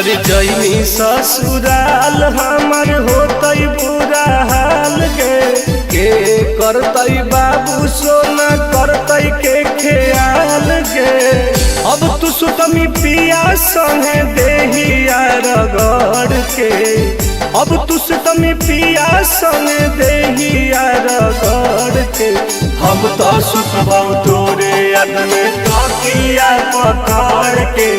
अरे जैनी ससुराल हमर होतई बुरा हाल गे, के करतई बाबू सोना करतई के ख्याल गे। अब तू सुतमी पिया संगे देहिया रगड़ के, अब तू सुतमी पिया संगे देहिया रगड़ के। हम तो सुतबौ तोरे याद में तकिया पकड़ के,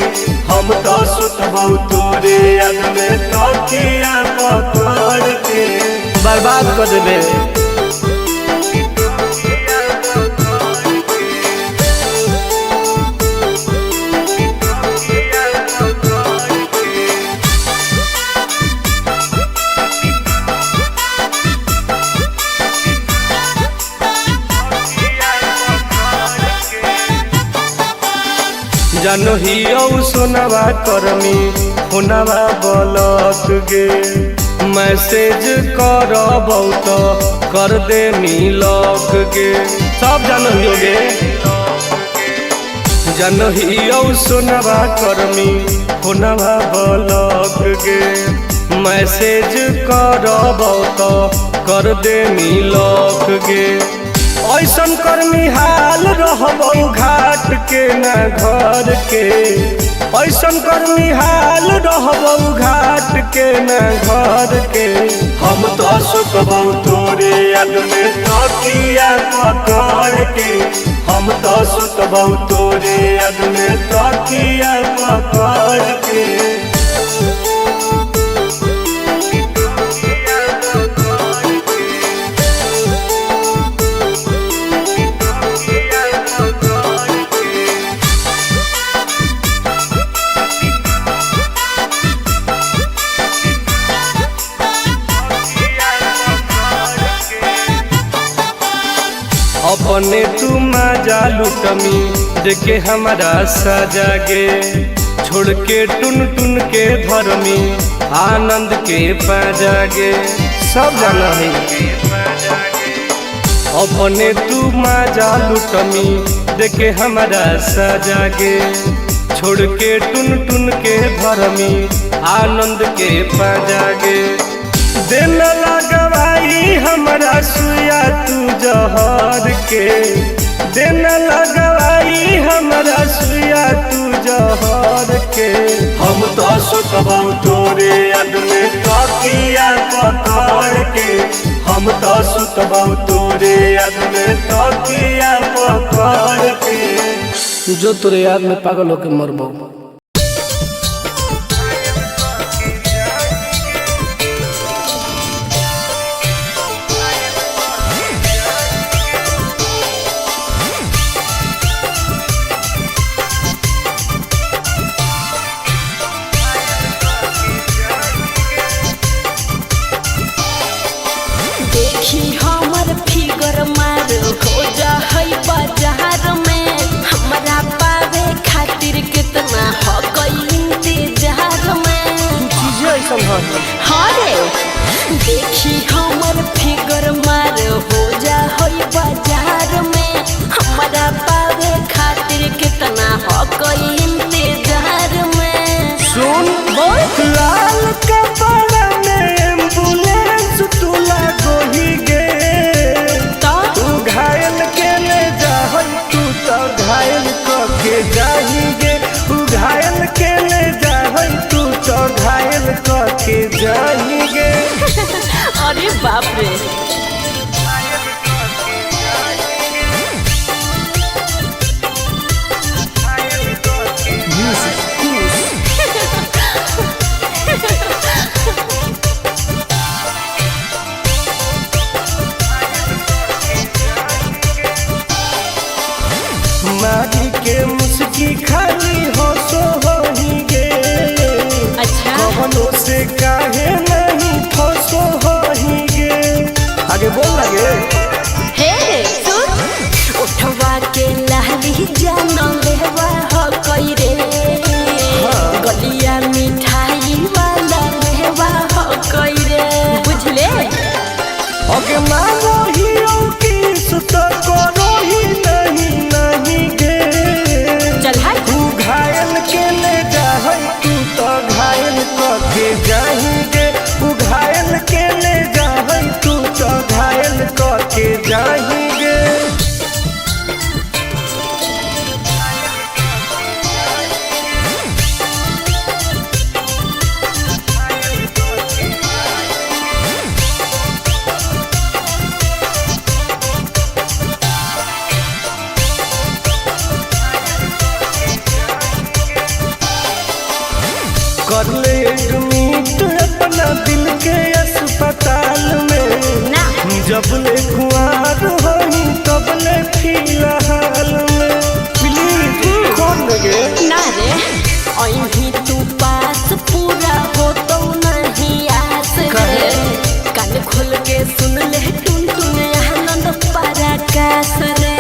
हम तो सुतबौ तोरे याद में तकिया पकड़ के। बर्बाद कर देबे। जानो ही औ सोनावा करमी होनावा बलक गे, मैसेज करबौ तो कर दे मिलक गे। सब जानो ही गे। जानो ही औ सोनावा करमी होनावा बलक गे, मैसेज करबौ तो कर दे मिलक गे। ऐसन कर्मी हाल रहबौ घाट के ना घर के, ऐसन कर्मी हाल रहबौ घाट के ना घर के। हम तो सुतबौ तोरे याद में तकिया पकड़ के, हम तो सुतबौ तोरे याद में तकिया पकड़ के। अपने तू मजा लुटमी देखे हमारा सजा गे, छोड़ के टुन टुन के धर्मी आनंद के पाजा गे। सब जाना है। अपने तू मजा लुटमी देखे हमारा सजा गे, छोड़ के टुन टुन के धर्मी आनंद के पाजा गे। दिल लगवाई हमारा सुया तू जहर के, दिन लगवाई हमारा सुया तू जहर के। हम तो सुतबौ तोरे याद में तकिया पकड़ के, हम तो सुतबौ तोरे याद में तकिया पकड़ के। जो तोरे याद में पागल होके मरबो। देखी हमर फिगर मार हो जा है बाजार में, हमरा पावे खातिर कितना हक इंतजार में। हाँ रे, देखी हमर फिगर मार हो जा है बाजार में, हमरा पावे खातिर कितना हक इंतजार में। सुन बोल। लाल कपड़ा में एम्बुलेंस तू लागोही गे, तो तू घायल के ले जाहई तू तो घायल क के जाही गे, तू घायल के ले जाहई तू तो घायल क के जाही गे। अरे बाप रे। मारी के मुस्की खाली हो सो होही गे, अच्छा। कवनो से काहे नहीं फसो होही गे। आगे बोल लगे। हे सुन, उठवा के लाली जान लेवा हो कई रे, गलिया मिठाई वाला लेवा हो कई रे, बुझले। अगे मानो ही की सुत करो ही नहीं नहीं गे, चल हट। तू घायल के ले जाहई तू तो घायल जबले कुआर होई तबले फिलहाल में। प्लीज खोल गे। ना रे, अहीं तू पास पूरा हो तो नहीं आस रे। कान खोल के सुन ले टुन टुन आनंद पराकाश रे।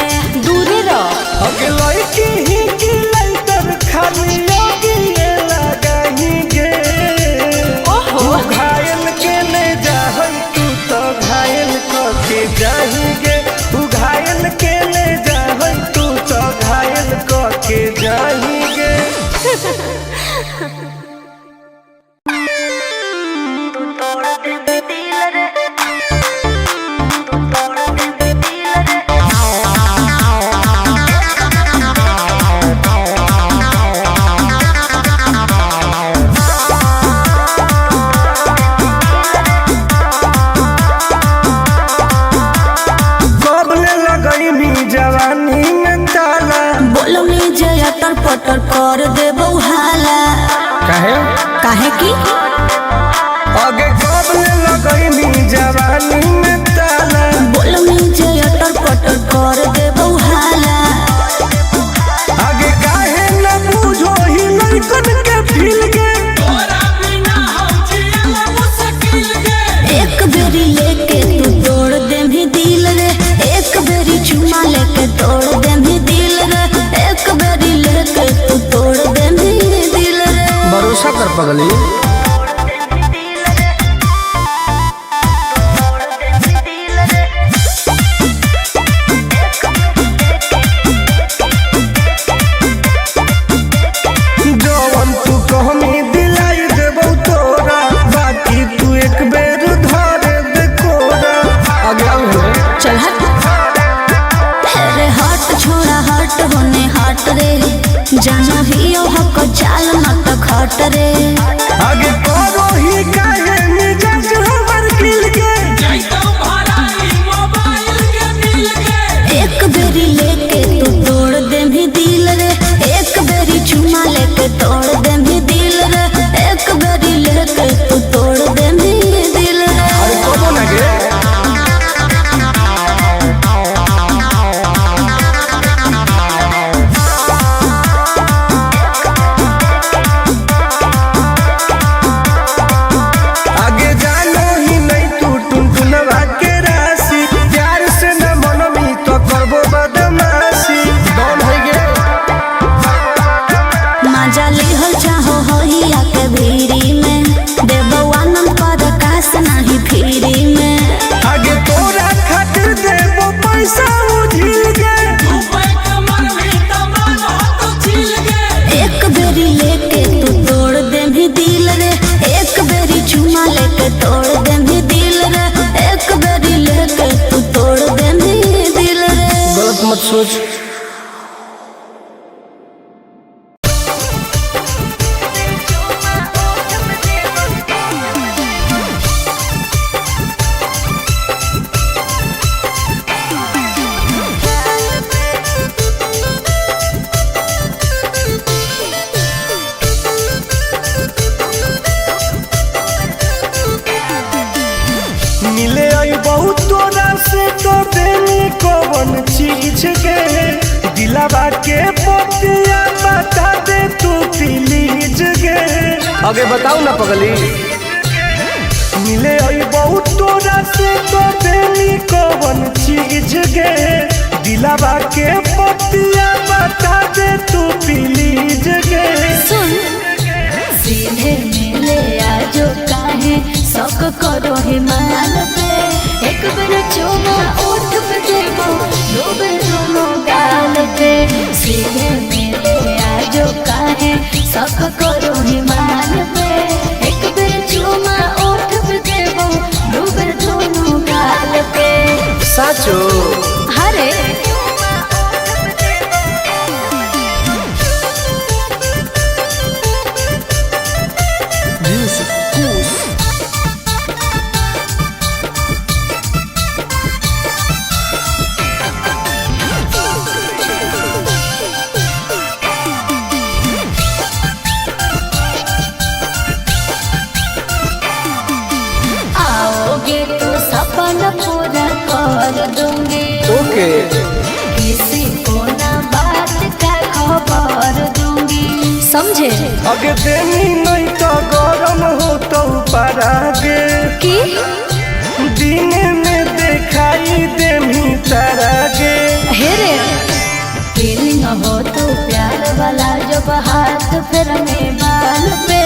दूरे रह। अगे लड़की ही की लाइटर खाली लगी लगाही गे। ओहो। तू घायल के ले जाहई तू तो घायल कके जाही गे। तू घायल के ले जाहई तू तो घायल कके जाही गे। कबले लगैनी जवानी में ताला। बोलो नी जे अटर पटर कर दे हाला। काहे? काहे की? आगे कबले लगैनी जवानी में ताला। बोलो नी जे अटर पटर कर दे हाला। आगे काहे न बुझो ही लड़कन के फील के। एक बेरी लेके तू तोड़ दे भी दिल रे। एक बेरी चुमा लेके तोड़ दे भी दिल रे। एक बेरी लेके तू तोड़ दे भी दिल रे। भरोसा कर पगली। जवन तू कहमी दिलाई देबौ तोरा, बाकी तू एक बेर धरे दे कोरा। आगे आओ रे। चल हट। अरे हट छोड़ा हट होने हट रे। जाना ही ओ हक चाल मत खट रे। आगे करो ही काहे मिजाज हमर खिल के। एक बेरी लेके तू तोड़ दे भी दिल रे। एक बेरी चुमा लेके तोड़ दे भी दिल रे। एक बेरी लेके तू तोड़ दे भी दिल रे। अरे कबो ना गे। आगे जानो ही नहीं तू टुनटुनवा के राशि। प्यार से न मनमी तो करबो बदमाशी। डॉन है गे। मजा लिहल चाहो होहिया के भीरी में। देबो आनंद पर कास नहीं फिरी में। आगे तोरा खातिर देबो पैसा उझिल के। एक बेरी लेके तू तोड़ दे भी दिल रे। एक बेरी चुमा लेके तोड़ दे भी दिल रे। एक बेरी लेके तू तोड़ दे भी दिल रे। गलत मत सोच। मिले आई बहुत तोरा से तो देनी कवन चीज के। दिलावा के पतिया बता दे तू प्लीज गे। आगे बताओ ना पगली। मिले आई बहुत तोरा से तो देनी कवन चीज गे। दिलावा के पतिया बता दे तू प्लीज गे। सुन, सीधे मिले आजो काहे शौक करो हिमाल पे। एक बेर चुमा ओठ पे देबो दो बेर दोनों गाल पे। सीधे मिले आजो काहे शौक करो हिमाल पे। एक बेर चुमा ओठ पे देबो दो बेर दोनों गाल पे। साचो। हरे समझे। अगे देनी नहीं तो गरम हो तो परागे। की दिन में दिखाई देमी तारा गे। हे रे फीलिंग हो तो प्यार वाला जब हाथ फिरने बाल पे,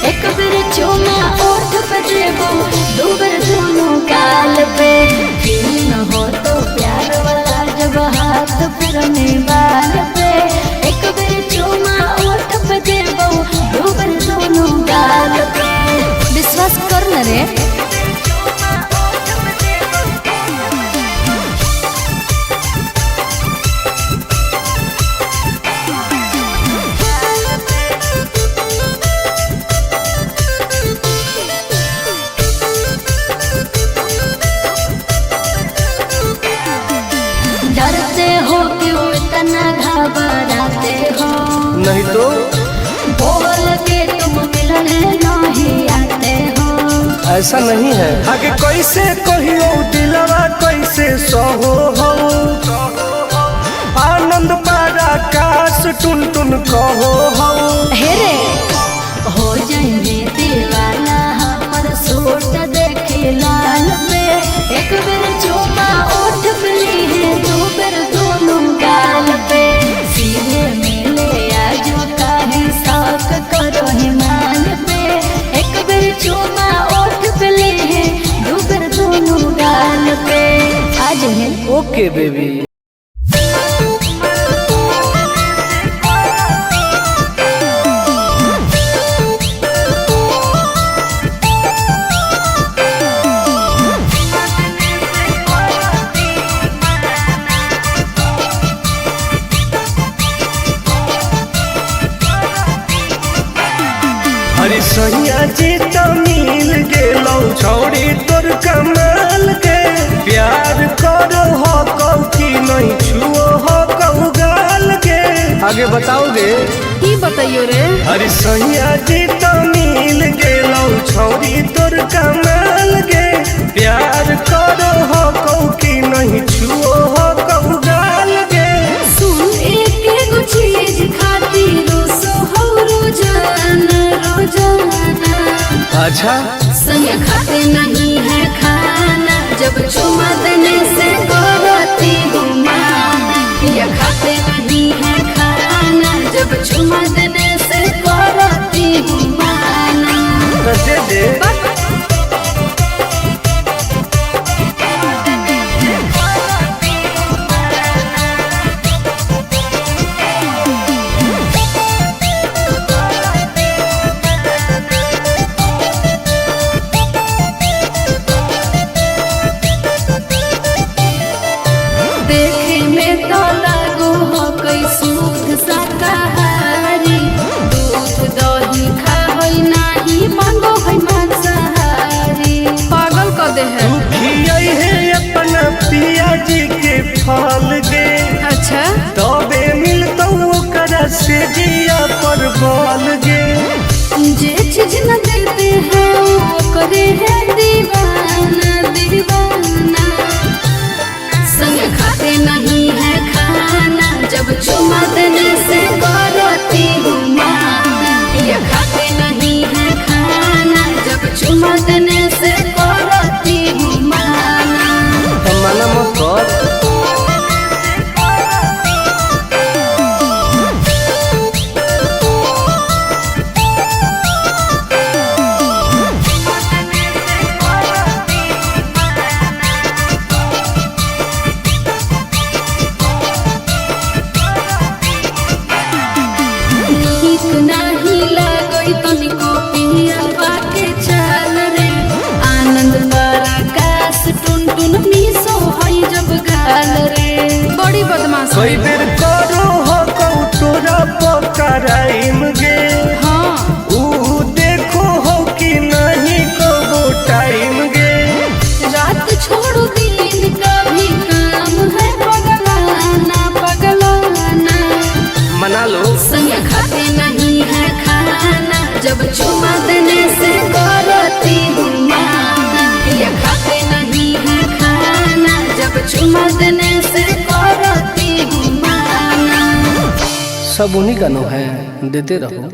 एक बेर चूमा ओठ पे देबो, दो बेर दोनों गाल पे। फीलिंग हो तो प्यार वाला जब हाथ फिरने बाल पे, एक बेर चूमा ओठ पे देबो, दो बेर दोनों गाल पे। विश्वास कर न रे। डरते हो क्यों इतना घबराते हो? नहीं तो बोल के तुम मिलने नहीं आते हो। ऐसा नहीं है। आगे कैसे कहियो दिलवा कैसे सहो हो, आनंद पारा काश टुन टुन कहो हो। हे रे हो जाएंगे दीवाना हमर सूट देखे लाल पे, एक बेर चूमा ओठ पे ली है, दो बेर दोनों गाल पे। सीधे मिले आजो काहे शौक करो हिमाल पे, एक बेर चूमा ओठ पे ली है, दो बेर दोनों गाल पे। आज है ओके बेबी। अरे सैया जी तो मिल गेलौ छौड़ी तोर कमाल के, प्यार करो हो कौ की नहीं छुओ हो कौ गाल के। आगे बताओगे? की बताइयो रे। अरे सैया जी तो मिल गेलौ छौड़ी तोर कमाल के, प्यार करो हो कौ की नहीं छुओ हो कौ गाल के। सुन एक एगो चीज खातिर रोसो हो रोजाना रोजाना। अच्छा संग खाते नहीं है खाना जब चुमा देने से करती हूँ माना। ये खाते नहीं है खाना जब चुमा देने से करती हूँ माना। तो दे दे। देखे में तो लागो हो कई शुद्ध शाकाहारी, दूध दही खाबै नाही मांगो है मांसाहारी। पागल कर दे है। तू खियाई है अपना पिया जी के फल गे। अच्छा तबे मिलतौ ओकरा से जिया पर बल गे। जे चीज न देते हैं वो करे है दीवाना दीवाना। संग खाते नहीं है खाना जब चुमा देने से करती हूँ माना। ये खाते नहीं है खाना जब चुमा देने से करती हूँ माना। तो मना मत कर। नीक नाही लागई तनिको पिया बाके चाल रे, आनंद पराकाश टुन टुन मिसो हई जब गाल रे। बड़ी बदमाश। कई बेर करो हो कौ तोरा पकड़ाइम गे। हाँ ऊ देखो हो कि नहीं कबो टाइम गे। रात छोड़ो दिन कभी काम है पगलाना पगलाना। मना लो। संग खाते नहीं है खाना जब चुमा देने से करती हूँ माना। ये खाते नहीं है खाना जब चुमा देने से करती हूँ माना। सब उन्हीं का नो है, देते रहो।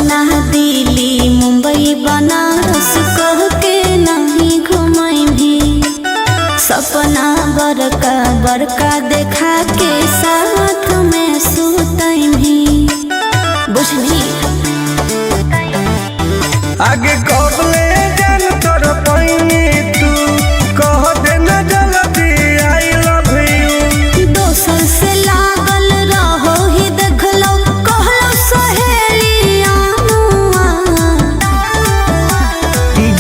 पटना दिल्ली मुंबई बनारस कह के नहीं घुमैभी। सपना बड़का बड़का देखा के साथ में सुतैभी, बुझली। आगे कबले जान तर पैनी तू कह दे न जल्दी I love you. दोसर से लागल रहो ही देखलो कहलो सहेलिया।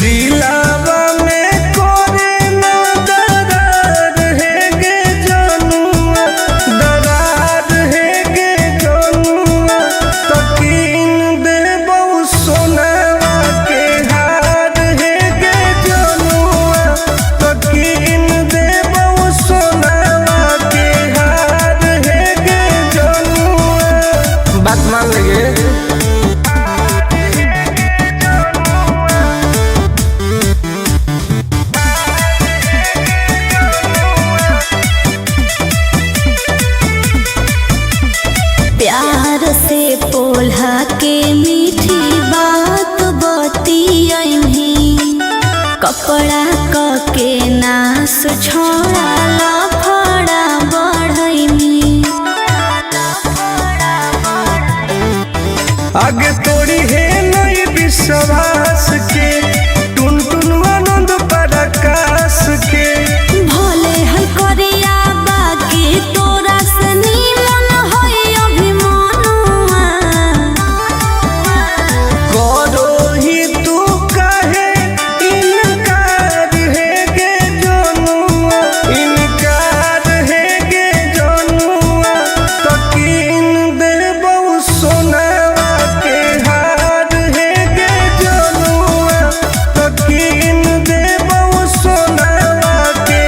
दिलावा में कोरे न दरार है गे जनुआ, दरार है गे जनुआ, तकीन देबौ सोनावा के हार है गे जनुआ, तकीन देबौ सोनावा के हार है गे जनुआ। बात मान लेंगे। प्यार से पोल्हा के मीठी बात बतियही, कपड़ा क के नास छोड़ा लफड़ा बढ़ैनी। आगे तोड़ी है नहीं विश्वास के, टुन टुन आनंद पराकाश के। भोले है करिया बाकी तोरा से नीमन है अभिमानुआ। करो ही तू काहे इनकार है गे जनुआ, इनकार है गे जनुआ, तकीन देबौ सोनावा के हार है गे जनुआ, तकीन देबौ सोनावा के।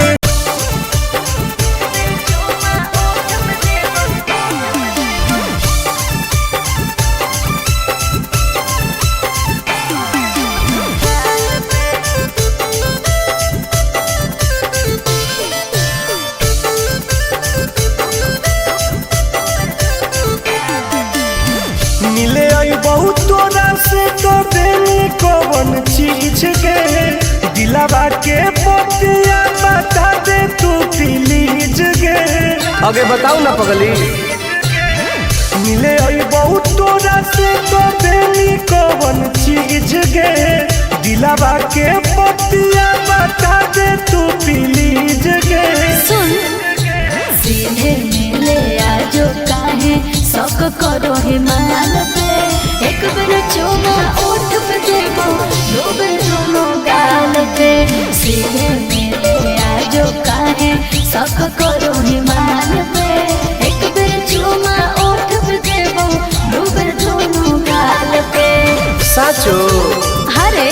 मिले आई बहुत तोरा से तो देनी कवन चीज के, दिलावा के पतिया बता दे तू प्लीज गे। आगे बताओ ना पगली। मिले आई बहुत तोरा से तो देनी कवन चीज गे, दिलावा के पतिया बता दे तू प्लीज गे। सुन सीधे मिले आजो काहे शौक करो हिमाल पे, एक बेर चुमा ओठ पे देबो दो बेर दोनों गाल पे। सीधे मिले आजो काहे शौक करो हिमाल पे, एक बेर चुमा ओठ पे देबो दो बेर दोनों गाल पे। साचो। हरे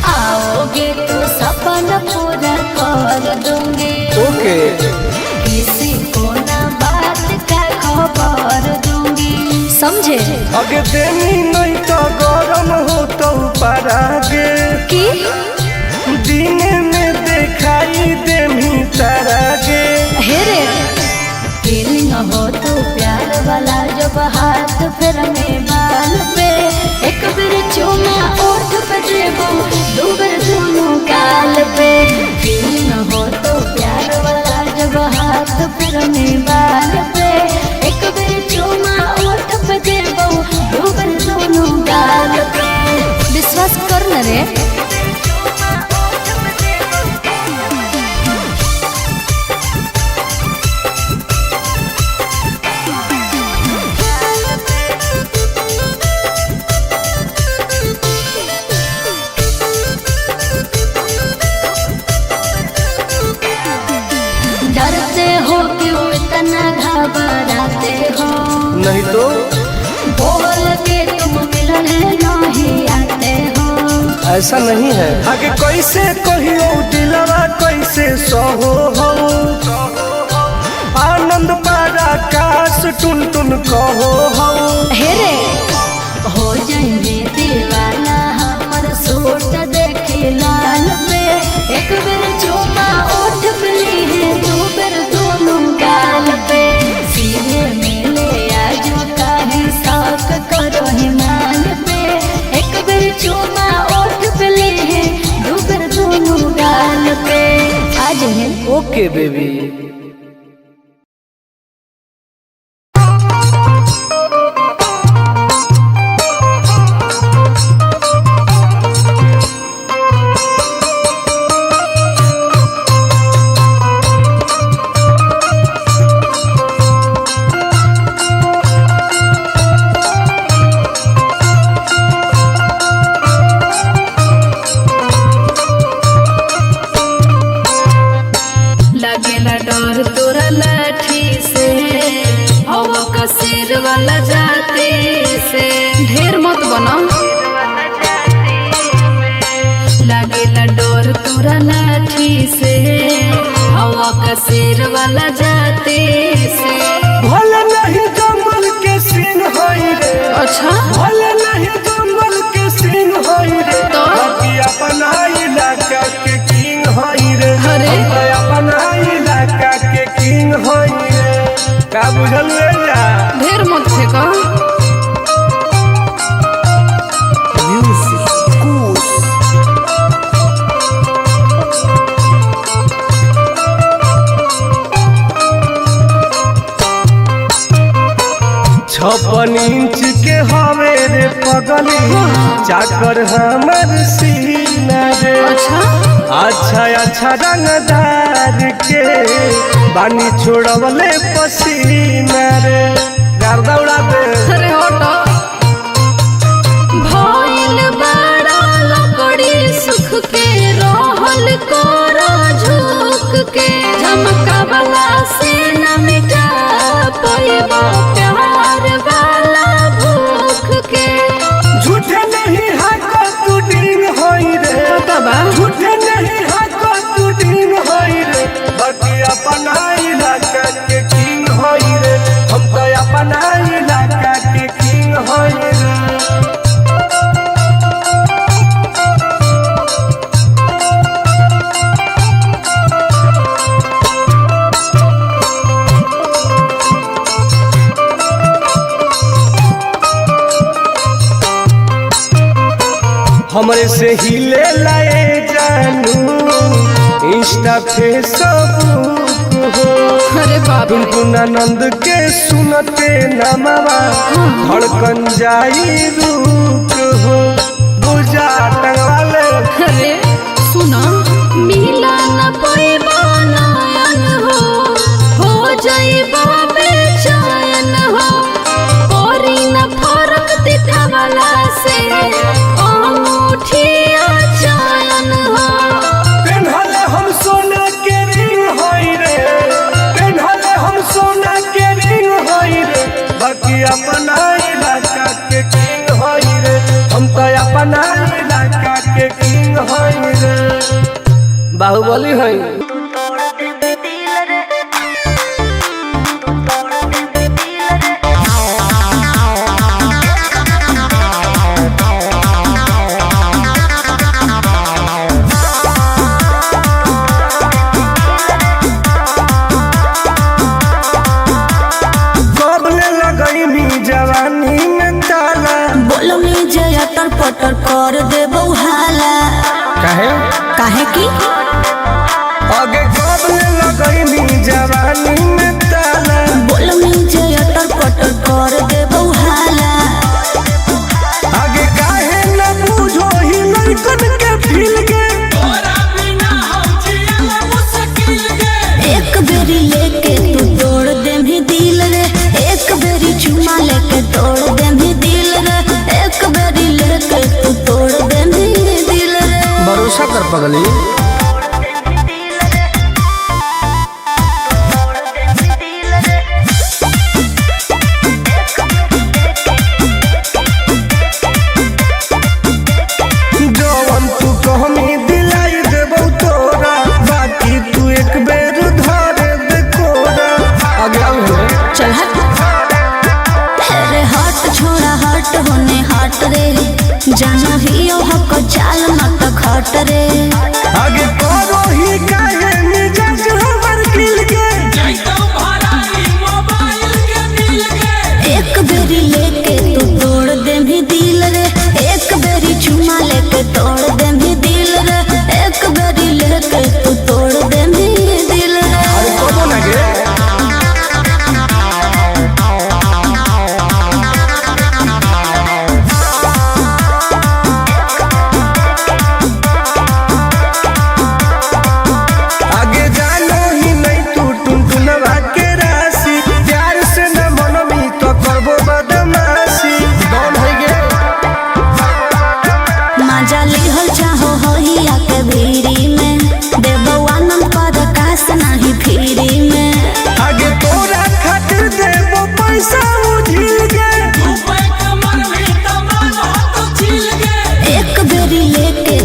आओगे तो सपना पूरा कर दूंगी, ओके। किसी को ना बात का खबर दूंगी, समझे। अगे देनी नहीं तो गरम हो तो परागे कि दिन में दिखाई देमी तारागे। हे रे फीलिंग हो तो प्यार वाला जब हाथ फिर में बाल पे, एक बेर चूमा ओठ पे देबो दो बेर दोनों गाल पे। फीलिंग हो तो प्यार वाला जब हाथ फिर में बाल पे, एक बेर चूमा ओठ पे देबो दो बेर दोनों गाल पे। विश्वास कर न रे। ऐसा नहीं है। आगे कैसे कहियो दिलवा कैसे सहो हो। आनंद पारा काश टुन टुन कहो हो। हे रे हो जाएंगे दीवाना हमर सूट देखे लाल पे। एक बेर चुमा ओठ पे ली है, दो बेर दोनों गाल पे। सीधे मिले आजो काहे शौक करो हिमाल पे। एक बेर चुमा ओठ पे ली है, दो बेर दोनों गाल पे। आज है ओके बेबी। लगेला डर तोरा लाठी से, हवा का सिर वाला जाते से। ढेर मत बना। लगेला डर तोरा लाठी से, हवा का सिर वाला जाते से। भले नहीं जंगल के सीन होई रे। अच्छा। भले नहीं जंगल के सीन होई रे। तो? बाकी अपना इलाका के किंग होई रे। अरे? हम तो अपना इलाका के किंग होई रे। का बुझल रे जा? ढेर मत फेंको। छप्पन इंच के हवे रे पगली, चाकर हमर सीना रे। अच्छा। अच्छा अच्छा रंगदार के बानी छोड़वले पसीना रे। गर्दा उड़ा दे। अरे हटो। भइल बड़ा लकड़ी सुख के, रहल कोरा झुक के। झमकावला से न मिटा पइबो प्यार वाला भूख के। झूठे नहीं हाको तू डींग होई रे। बाबा। झूठे नहीं हाको तू डींग होई रे। बाकी अपना इलाका के किंग होई रे। हम तो अपना इलाका के किंग होई रे। हमरे से हिले लाए जानू इंस्टा फेसबुक हो। अरे बाप रे। टुनटुनानंद के सुनते नमवा धड़कन जाई रूप हो। बुझा टंगवाले। अरे सुना, मिला न पइबो नयन हो जाइबो बेचैन हो। परी न फरक दिखावला से अंगूठिया चयन हो। पेन्हले हम सोना के रिंग होई रे। पेन्हले हम सोना के रिंग होई रे। बाकी अपना इलाका के किंग होई रे। हम तो अपना इलाका के किंग होई रे। बाहुबली है। कबले लगैनी जवानी में ताला। बोलनी जे अटर पटर कर दे हाला। काहे? काहे की आगे कबले लगैनी जवानी में ताला। बोलनी जे अटर पटर कर दे हाला। आगे काहे न बुझो ही लड़कन के फील के। एक बेरी लेके तू तोड़ दे भी दिल रे। एक बेरी चुमा लेके तोड़ दे भी दिल रे। एक बेरी लेके तू तोड़ दे भी दिल रे। भरोसा कर पगली। जवन आगे करो ही काहे मिजाज हमर खिल के। एक बेरी लेके तू तोड़ दे भी दिल रे, एक बेरी चुमा लेके तोड़ दे भी दिल रे, एक बेरी लेके तू तोड़ दे भी दिल रे। अरे कबो ना गे। आगे जानो ही नहीं तू टुनटुनवा के राशि, प्यार से न मनमी तो करबो बदमाशी। कौन है गे? मजा लिहल चाहो होहिया के भीरी में, देबो आनंद पर कास नाही फिरी में। आगे तोरा खातिर देबो पैसा उझिल के। एक बेरी लेके